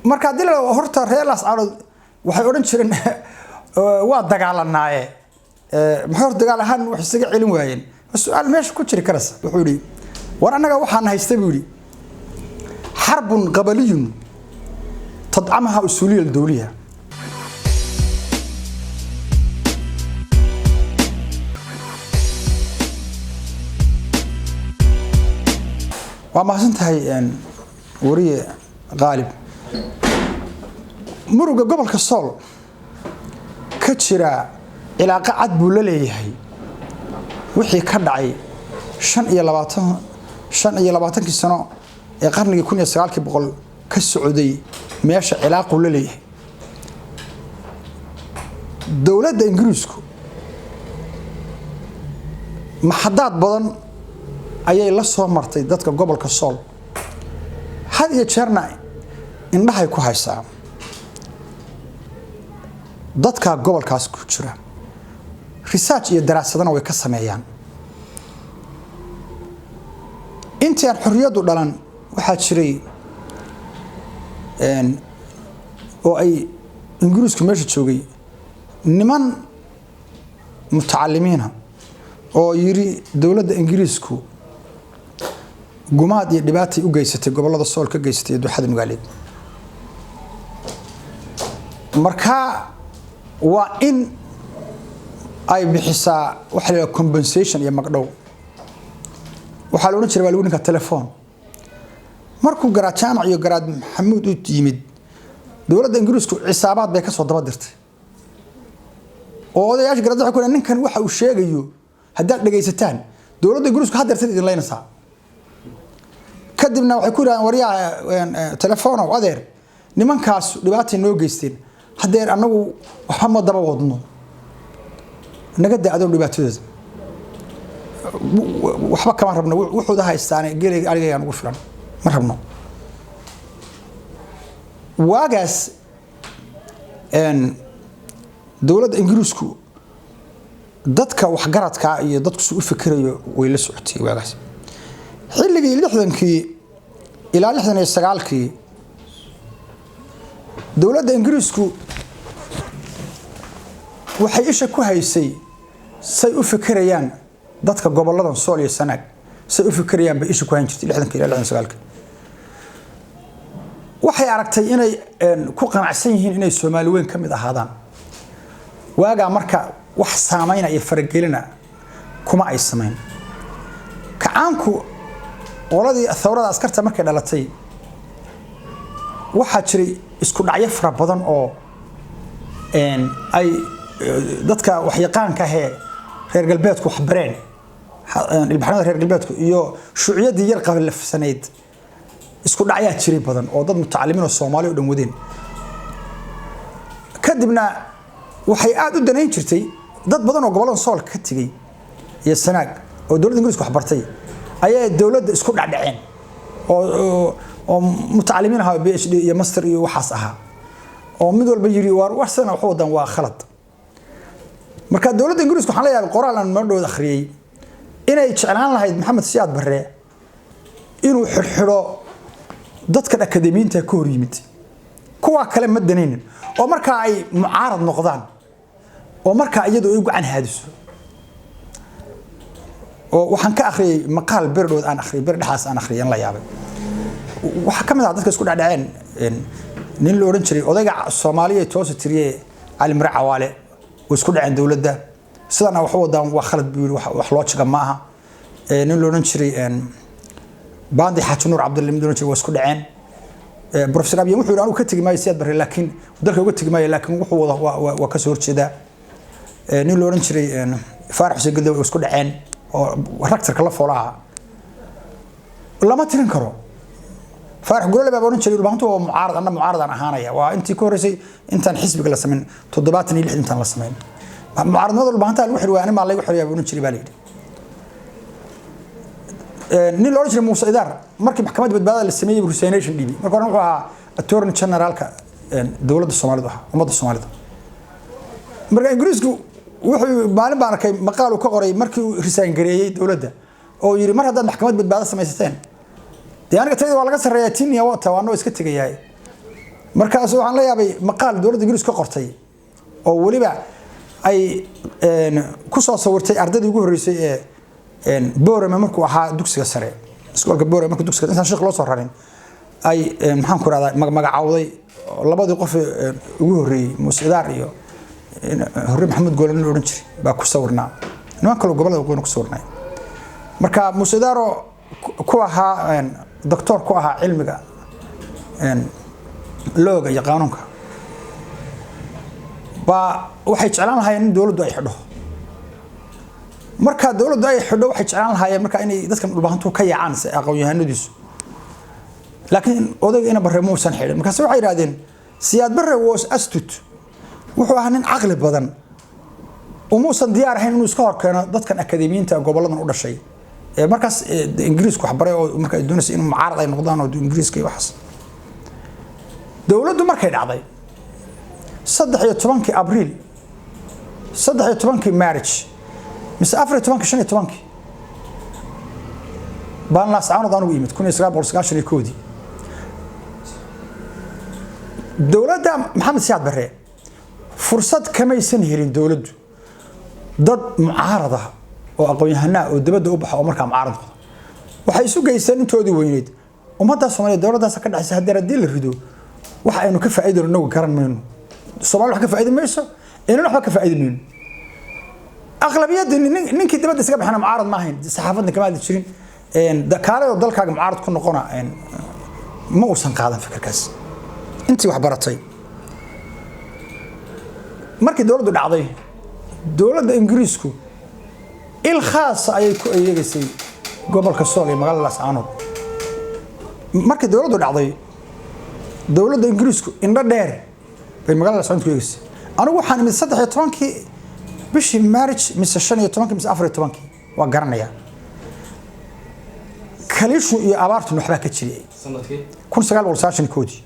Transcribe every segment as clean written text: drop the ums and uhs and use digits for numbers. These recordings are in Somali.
Marka haddii la horta reer Laascaanood waxay odhan jireen waa dagaalanaaye, maxay horta dagaal ahaan wax isaga celin waayeen? Su-aal meesha ku jiri karaysa. Wuxuu yidhi, war annaga waxaan haystay, buu yidhi, حرب قبلية تدعمها أصولية الدولية. Waa mahadsan tahay, wariye Qaalib. Muruga gobolka Sool ka jira cilaaqo cad buu la leeyahay wixii ka dhacay 25-kii sano ee qarnigii 1900 ka socday meesha, cilaaquu la leeyahay. Dowladda Ingiriisku maxadaad badan ayay la soo martay dadka gobolka Sool, had iyo jeerna indhahay ku haysaa dadka gobolkaas ku jira, research iyo daraasadana way ka sameeyaan. Intii aan xorriyaddu dhalan waxaa jiray oo ay Ingiriisku meesha joogay niman mutacalimiina oo yiri dowladda Ingiriisku gumaad iyo dhibaatay u geysatay gobollada Sool ka geysatay iyo Dooxada Nugaaleed, markaa waa in ay bixisaa waxa la yidhaha compensation iyo magdhow. Waxaa la odhan jiray, waa lagu ninka telefoon markuu Garaad Jaamac iyo Garaad Maxamuud u yimid, dowladda Ingiriisku cisaabaad bay ka soo daba dirtay oo odayaasha garaad waxay ku leeyihin, ninkan waxa uu sheegayo haddaad dhegaysataan, dowladda Ingiriisku haddeertan idin leynaysaa. Kadibna waxay ku yidhahdeen, waryaha telefonow, adeer, nimankaas dhibaatay noo geysteen, haddeer annagu waxba ma daba wadno, naga da adoo dhibaatadooda waxba kama rabno, wuxuuda haystaane gelayga arigaygaan ugu filan, ma rabno. Waagaas dowladda Ingiriisku dadka waxgaradka iyo dadku su u fikirayo way la socotay waagaas. Xilligii 60-kii ilaa 69-kii dowladda Ingiriisku waxay isha ku haysay say u fikirayaan dadka goboladan Sool iyo Sanaag, say u fikirayaan bay isha ku hayn jirtay 60-kii ilaa 69-kii. Waxay aragtay inay ku qanacsan yihiin inay Soomaali weyn ka mid ahaadaan. Waagaa marka wax saamayna iyo faragelina kuma ay samayn. Kacaanku qoladii thawrada askarta markay dhalatay, waxaa jiray isku dhacyo fara badan oo ay dadka waxyaqaanka ahee reer galbeedku wax bareen, ilbaxnimada reer galbeedku iyo shuuciyaddii yar qalafsanayd, isku dhacyaa jiray badan oo dad mutacalimiin oo Soomaali oo dhan wadeen. Kadibna waxay aada u danayn jirtay dad badan oo gobollada Sool ka tegey iyo Sanaag oo dowladda Ingiriiska wax bartay ayaa dowladda isku dhacdhaceen oo mutacalimiin ahaa, PhD iyo master iyo waxaas ahaa, oo mid walba yiri, waar waxsana wax wadaan waa khalad. Marka dowladda Ingiriiska waxaan leeyahay qoraal aan madhood akhriyey inay jeclaan lahayd Maxamed Siyaad Barre inuu xidhxidho dadkan akademiyiinta ka hor yimid, kuwa kale ma danaynin, oo markaa ay mucaarad noqdaan oo markaa iyadu ay u gacan haadiso. Oo waxaan ka akhriyey maqaal berdhood aan akhriyey, ber dhexaas aan akhriyay, aan la yaabay. Waxaa ka mid ah dadka isku dhacdhaceen nin la odhan jiray odayga Soomaaliya toosa tiriye, Cali Mire Cawaale, way isku dhaceen. Dowladda sidana wax u wadaan waa khalad buu yidhi, wax loo jiga ma aha. Nin la odhan jiray Baandi Xaaji Nuur Cabdille, mid odhan jiray, waa isku dhaceen. Professor Abiyan wuxuu yidhi, anigu ka tegi maayo Siyaad Barre, laakiin dalka uga tegi maayo, laakiin wuxuu wada waa ka soo horjeedaa. Nin la odhan jiray Faarax Xuseen Galdow way isku dhaceen oo rectorka la foola ahaa. Lama tirin karo. Faarax Gurale baa odhan jiray, Dhulbahantu waa mucaarad, anna mucaarad aan ahaanaya. Waa intii ka horreysay intaan xisbiga la samayn, 76 intaan la samayn. Mucaaradnimada Dhulbahantaa lagu xidhi waaya, nin maa laygu xidhayaa buu odhan jiray, baa la yidhi. Nin la odhan jiray Muuse Idaar markii maxkamadda badbaadada la sameeyey buu resignation dhiibay. Marka hore wuxuu ahaa attorney generalka dowladda Soomaalidu ahaa, ummadda Soomaalida. Marka Ingiriisku wuxuu maalin baan arkay maqaal uu ka qoray markii uu resign gareeyey dowladda oo yidhi, mar haddaad maxkamad badbaado samaysateen, dee aniga tayada waa laga sarreeyaa, tinia wata waanoo iska tegayaay. Markaas waxaan la yaabay maqaal dowladda Ingiriiska ka qortay oo weliba ay ku soo sawirtay ardaydii ugu horreysay ee Boorame markuu ahaa dugsiga sare, iskoolka Boorame markuu dugsiga, intaan sheekh loo soo rarin, ay maxaan ku rahdaa, magacawday labadii qof ugu horreeyey, Muuse Idaar iyo Horre Maxamuud Goolan la odhan jiray baa ku sawirnaa, niman kaloo gobolada waqooyina ku sawirnay. Marka Muuse Idaaro ku ahaa doctor, ku ahaa cilmiga looga iyo qaanuunka, baa waxay jeclaan lahaayeen in dowladdu ay xidho. Marka dowladdu ay xidho, waxay jeclaan lahaayeen marka inay dadkan Dhulbahantu ka yaacaan aqoon-yahanadiisu, laakiin odayga Ina Barre muusan xidhin. Markaase waxay yidhahdeen Siyaad Barre was astute, wuxuu ahaa nin caqli badan, umuusan diyaar ahayn inuu iska hor keeno dadkan akademiyiinta goboladan u dhashay ee markaas Ingiriisku waxbaray, oo marka ay doonaysa in mucaarad ay noqdaan oo Ingiriiska iyo waxaas. Dowladdu markay dhacday 13-kii Abriil, 13-kii March mise 14-kii, 15-kii baan Laascaanood anugu imid, 1991-dii. Dowladda Maxamed Siyaad Barre fursad kamaysan helin dowladdu dad mucaarad ah oo aqoon-yahanaa oo dibadda u baxa oo markaa mucaarad noqda. Waxay isu geysteen intoodii weyneyd ummadda Soomaaliyeed dowladdaas ka dhexaysa. Haddii haddii la rido, waxa aynu ka faa'iidayno inagu garan mayno. Soomaali wax ka faa'iidi mayso, inana waxba ka faa'iidi mayno. Aqlabiyadii ninkii dibadda iskaga baxana mucaarad ma ahayn, saxaafadna kama hadli jirin. Kaalay oo dalkaaga mucaarad ku noqona ma uusan qaadan fikirkaas intii wax baratay. Markii dowladdu dhacday, dowladda Ingiriisku il khaasa ayay ku eegeysay gobolka Sool iyo magaalada Laascaanood. Markii dowladdu dhacday, dowladda Ingiriisku indho dheer bay magaalada Laascaanood ku eegeysay. Anigu waxaan imid 13-kii bishii March mise 15-kii mise 14-kii, waa garanayaa. Kaliishu iyo abaartuna waxbaa ka jiray. Sanadkii? 1991-dii.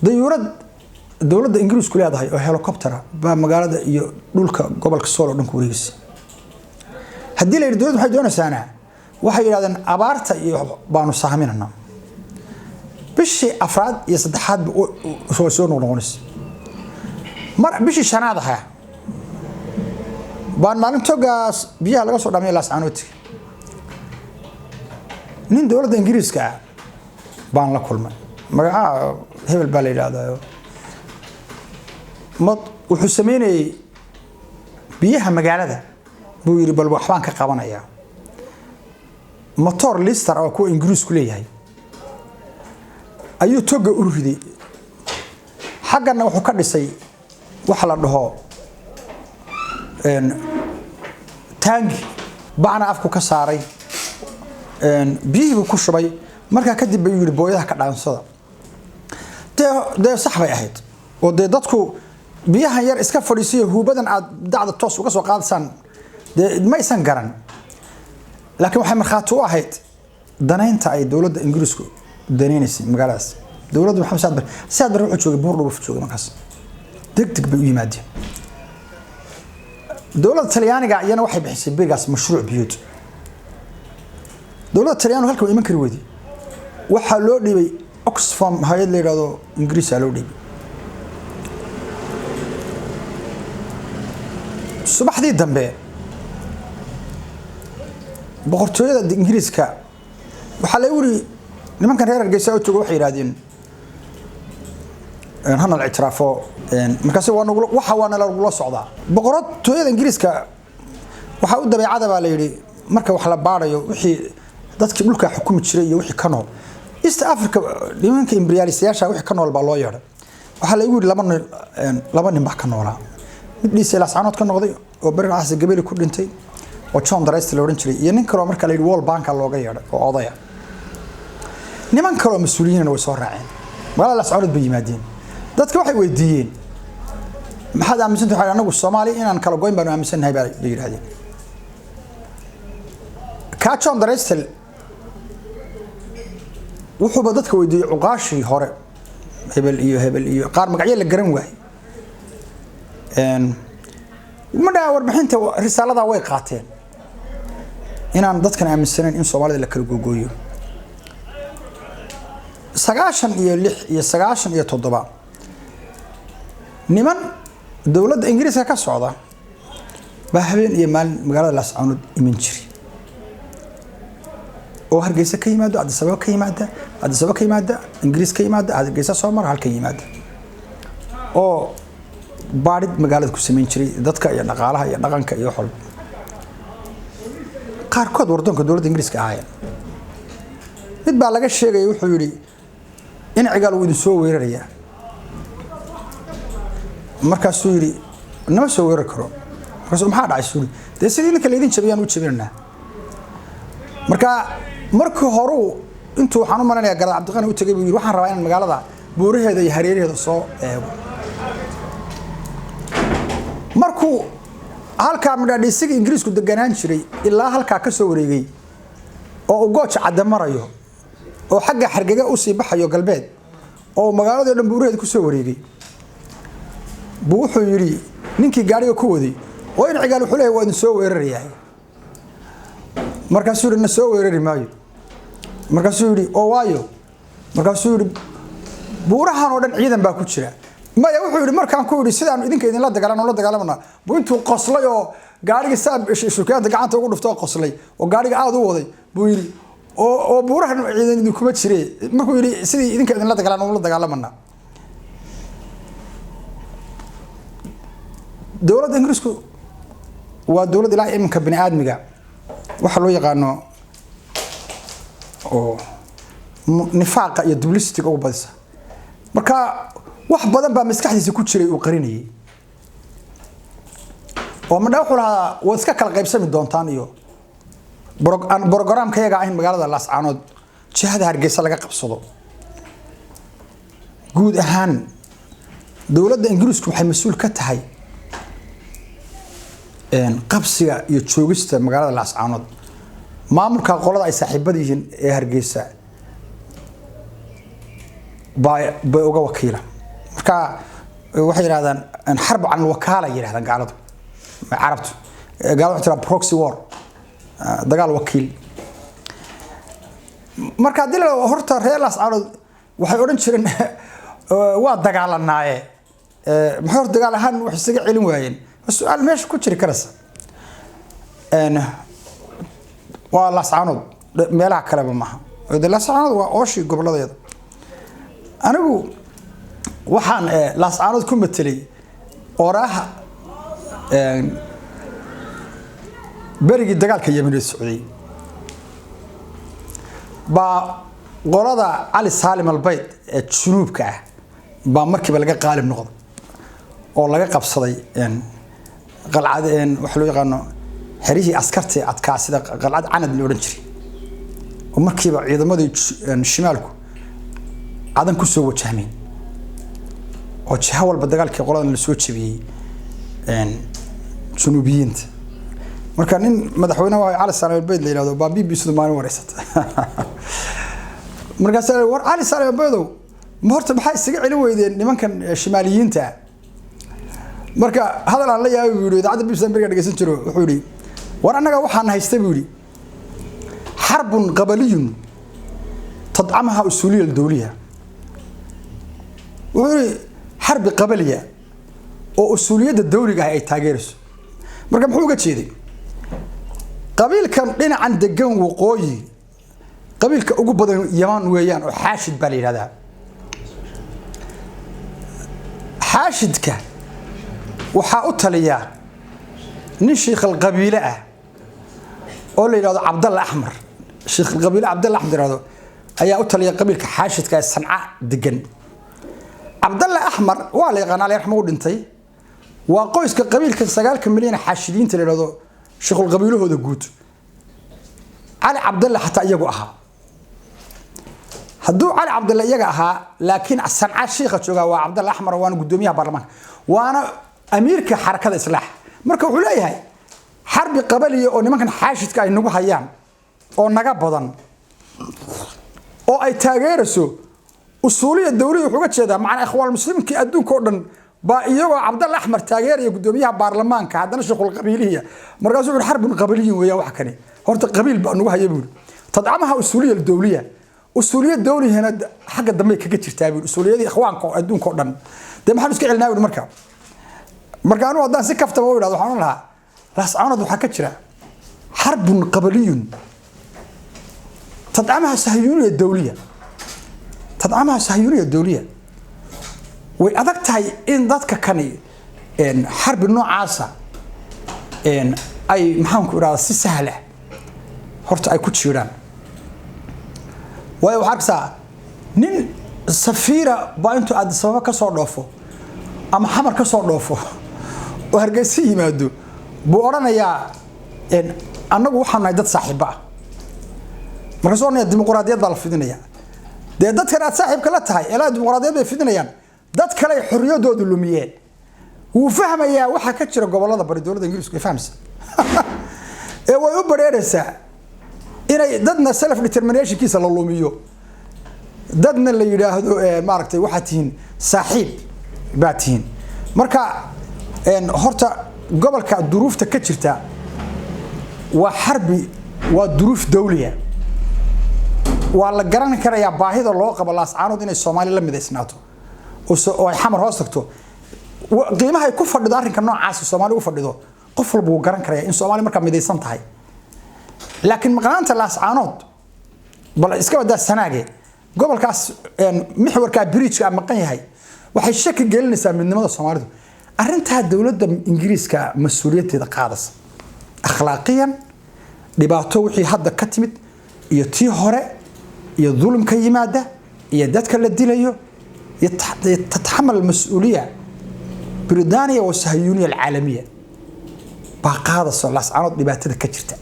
Dayuurad dowladda Ingiriisku leedahay oo helicoptera baa magaalada iyo dhulka gobolka Sool oo dhan ku wareegeysay. Haddii la yidhi dowladdu waxay doonaysaana, waxay yidhahdeen abaarta iyo baanu sahminana. Bishii afraad iyo saddexaad ba soo noqnoqonaysa. Mar bishii shanaad ahaa baan maalin togaas biyaha laga soo dhamay Laascaanood tegey. Nin dowladda Ingiriiska ah baan la kulmay, magacaha hebel baa la yidhaahdaa. Ma wuxuu sameynayey biyaha magaalada buu yidhi, bal waxbaan ka qabanayaa. Motor Lister oo kuwa Ingiriisku leeyahay ayuu toga u riday, xaggana wuxuu ka dhisay waxa la dhaho taangi, bacna afku ka saaray, biyihii buu ku shubay. Markaa kadib bayuu yidhi booyadaha ka dhaansada. Dee sax bay ahayd oo dee dadku biyahan yar iska fadhiisiyo, huubadan aad dacda toos uga soo qaadaysaan, dee maysan garan. Laakiin waxay markhaati u ahayd danaynta ay dowladda Ingiriisku danaynaysay magaaladaas. Dowladda Maxamed Siyaad Barre, Siyaad Barre wuxuu joogay Buur Dhuuf joogay markaas. Deg deg bay u yimaadeen. Dowladda Talyaaniga iyana waxay bixisay berigaas mashruuc biyood. Dowladda Talyaanigu halka waa iman kari weyday. Waxaa loo dhiibay Oxfam, hay-ad la yidhahdo Ingiriisa loo dhiibay. Subaxdii dambe boqortooyada Ingiriiska waxaa lagu yiri nimankan reer Hargeysa oo jooga waxay yidhahdeen hana la ictiraafo. Markaasi waa nagula waxa waana lagula socdaa. Boqortooyada Ingiriiska waxaa u dabeecada baa la yidhi marka wax la baarayo wixii dadkii dhulka xukumi jiray iyo wixii ka nool East Africa, nimanka imperialistayaasha wixii ka nool baa loo yeedhay. Waxaa lagu yidhi laba nin baa ka noolaa, mid dhiisay Laascaanood ka noqday oo beri caasi gabeli ku dhintay oo John Drysdale la odhan jiray, iyo nin kaloo marka la yidhi World Banka looga yeedhay oo odaya. Niman kaloo mas-uuliyiinna way soo raaceen, magaalada Laascaanood bay yimaadeen. Dadka waxay weydiiyeen maxaad aaminsantahay? Anagu Soomaali inaan kala goyn baanu aaminsannahay baa bay yidhahdeen. Kaa John Drysdale wuxuuba dadka weydiiyey cuqaashii hore, hebel iyo hebel iyo qaar magacyo la garan waayey. Madhaa warbixinta risaaladaa way qaateen inaan dadkan aaminsanayn in Soomaalida la kala googooyo. 96 iyo 97 niman dowladda Ingiriiska ka socda baa habeen iyo maalin magaalada Laascaanood iman jiray, oo Hargeysa ka yimaado, Addis Ababa ka yimaada, Addis Ababa ka yimaada, Ingiriis ka yimaada, Hargeysa soo mara, halkan yimaada, oo baadhid magaalada ku samayn jiray, dadka iyo dhaqaalaha iyo dhaqanka iyo wax walba. Qaarkood wardoonka dowladda Ingiriiska ahaayeen. Mid baa laga sheegaya, wuxuu yidhi, "In Cigaal wuu idin soo weerarayaa." Markaasuu yidhi, "Nama soo weerar karo." Markaasuu, "Maxaa dhacay?" Suu yidhi, "Dee sidii ninka laydin jabiyaan u jabinaynaa." Marka markii horuu intuu, waxaan u malinayaa, Garaad Cabdiqani u tegay buu yidhi, "Waxaan rabaa inaan magaalada buuraheeda iyo hareeraheeda soo eego." Markuu halkaa midhaadhiisiga Ingiriisku deganaan jiray ilaa halkaa ka soo wareegay, oo uu Gooja Cadde marayo, oo xagga Xargega usii baxayo galbeed, oo magaaladii o dhan buuraheeda ku soo wareegay, buu wuxuu yidhi ninkii gaariga ku waday, "Oo in Cigaal wuxuu leeyahay waa idin soo weerarayahay." Markaasuu yidhi, "Na soo weerari maayo." Markaasuu yidhi, "Oo waayo?" Markaasuu yidhi, "Buurahan oo dhan ciidan baa ku jira." Maya, wuxuu yidhi, "Markaan ku yidhi sidaanu idinka idinla dagaalano la dagaalamana," buu intuu qoslay oo gaarigii saa shukaanta gacanta ugu dhuftay oo qoslay oo gaariga aada u waday, buu yidhi, Oo buurahan ciidan idinkuma jire?" Markuu yidhi, "Sidii idinka idinla dagaalano la dagaalamana." Dowladda Ingiriisku waa dowlad ilaa iminka bini aadmiga waxa loo yaqaano oo nifaaqa iyo duplicity ugu badisa. Marka wax badan baa maskaxdiisa ku jiray uu qarinayay, oo madha wuxuu lahaa, "Waad iska kala qaybsami doontaan," iyo aan programka yaga ahayn magaalada Laascaanood jihada Hargeysa laga qabsado. Guud ahaan dowladda Ingiriisku waxay mas-uul ka tahay qabsiga iyo joogista magaalada Laascaanood. Maamulka qolada ay saaxiibada yihiin ee Hargeysa baa bay uga wakiila. Marka waxay yidhahdaan xarbu can alwakaala, yidhahdaan gaaladu, carabtu, gaaladu waxay tiraa proxy war, dagaal wakiil. Marka haddii la horta reer Laascaanood waxay odhan jireen, "Waa dagaalanaaye," maxay horta dagaal ahaan wax isaga celin waayeen? Waa su-aal meesha ku jiri karaysa. Waa Laascaanood, meelaha kaleba maaha. De Laascaanood waa ooshii gobolladeeda. Anigu waxaan Laascaanood ku matelay oraaha berigii dagaalka Yemineed socday baa qolada Cali Saalim Albayd ee junuubka ah baa markiiba laga qaalib noqday oo laga qabsaday qalcad, waxa loo yaqaano xerihii askarta adkaa, sida qalcad Canad la odhan jiray, oo markiiba ciidamadii shimaalku Cadan ku soo wajahmeen, oo jiho walba dagaalkii qoladan la soo jebiyey junuubiyiinta. Marka nin madaxweyne waa Cali Saalim Albayd la yidhahdo baa BBC du maalin wareysata. Markaasaa, "War Cali Saalim Albaydow, ma horta maxaa isaga celin weydeen nimankan shimaaliyiinta ah?" Marka hadal aan la yaabay buu yidhi, idaacadda BBC beriga dhegeysan jiro, wuxuu yidhi, "War annaga waxaan haystay," buu yidhi, "xarbun qabaliyun tadcamaha usuuliya aldowliya." Wuxuu yidhi, "Xarbi qabaliya oo usuuliyadda dawliga ah ay taageerayso." Marka muxuu uga jeeday? Qabiilkan dhinacan degan waqooyi, qabiilka ugu badan Yaman weeyaan, oo Xaashid baa la yidhahdaa. Xaashidka waxaa u taliya nin shiikhal qabiile ah oo la yidhahdo Cabdalla Axmar. Shiikhal qabiile Cabdalla Axmar yidhahdo ayaa u taliya qabiilka Xaashidka ee Sanca degan. Cabdalla Axmar waa la yaqaanaa, alla raxma, u dhintay. Waa qoyska qabiilka 9-ka milyan xaashidiinta la yidhahdo shiikhul qabiilahooda guud. Cali Cabdalle xataa iyagu ahaa. Hadduu Cali Cabdalle iyaga ahaa, laakiin Sanca shiikha joogaa waa Cabdalle Axmar, waana guddoomiyaha baarlamaanka, waana amiirka xarakada Islaax. Marka wuxuu leeyahay, xarbi qabaliya oo nimankan xaashidka ay nagu hayaan oo naga badan oo ay taageerayso usuuliya dawliya. Wuxuu uga jeedaa macnaa Ikhwaan Muslimiinkii adduunka oo dhan baa iyagoo Cabdalle Axmar taageeraya, guddoomiyaha baarlamaanka, haddana shiikhul qabiilihiya. Markaasuu wuxuu, "Xarbun qabiliyin weeyaan wax kani, horta qabiil baa nagu haya," buu yidhi, "tadcamaha usuuliya dawliya." Usuuliyad dawlihina xagga dambe kaga jirtaa buu, usuuliyadii ikhwaanka oo adduunka oo dhan. Dee maxaan iska celinaa buu. Marka anigu haddaan si kaftaba u idhahdo, waxaan ohan lahaa Laascaanood waxaa ka jira حرب قبلية تدعمها صهيونية دولية، تدعمها صهيونية دولية. Way adag tahay in dadka kani xarbi noocaasa ay, maxaanku idhahda, si sahla horta ay ku jiiraan. Waayo, waxaa arkaysaa nin safiira baa intuu Addis Ababa ka soo dhoofo ama Xamar ka soo dhoofo oo Hargeysa yimaado buu odhanayaa, "Annagu waxaan nahay dad saaxiibo ah." Markaasuu odhanaya, "Dimuqraadiyad baa la fidinaya." Dee dadkan aad saaxiibka la tahay elaa dimuqraadiyad bay fidinayaan, dad kale ay xorriyadoodu lumiyeen. Wuu fahmayaa waxa ka jira gobolada bari. Dowladda Ingiriisku way fahmaysa ee way u bareeraysaa inay dadna self determinationkiisa la lumiyo, dadna la yidhaahdo, maaragtay, waxaad tihiin saaxiib baa tihiin. Marka horta gobolka duruufta ka jirta waa xarbi, waa duruuf dawliya. Waa la garan karayaa baahida loo qabo Laascaanood inay Soomaali la midaysnaato oo ay Xamar hoos tagto. Qiimaha ay ku fadhido arrinka noocaas Soomaali u fadhido, qof walba wuu garan karaya in Soomaali markaa midaysan tahay. Laakiin maqnaanta Laascaanood, bal iska badaa Sanaage, gobolkaas mixwarkaa bridgeka maqan yahay, waxay shaki gelinaysaa midnimada Soomaalidu. Arrintaa dowladda Ingiriiska mas-uuliyaddeeda qaadaysa akhlaaqiyan, dhibaato wixii hadda ka timid iyo tii hore iyo dulumka yimaada iyo dadka la dilayo, تتحمل المسؤولية بريطانيا والصهيونية العالمية baa qaadayso Laascaanood dhibaatada ka jirta.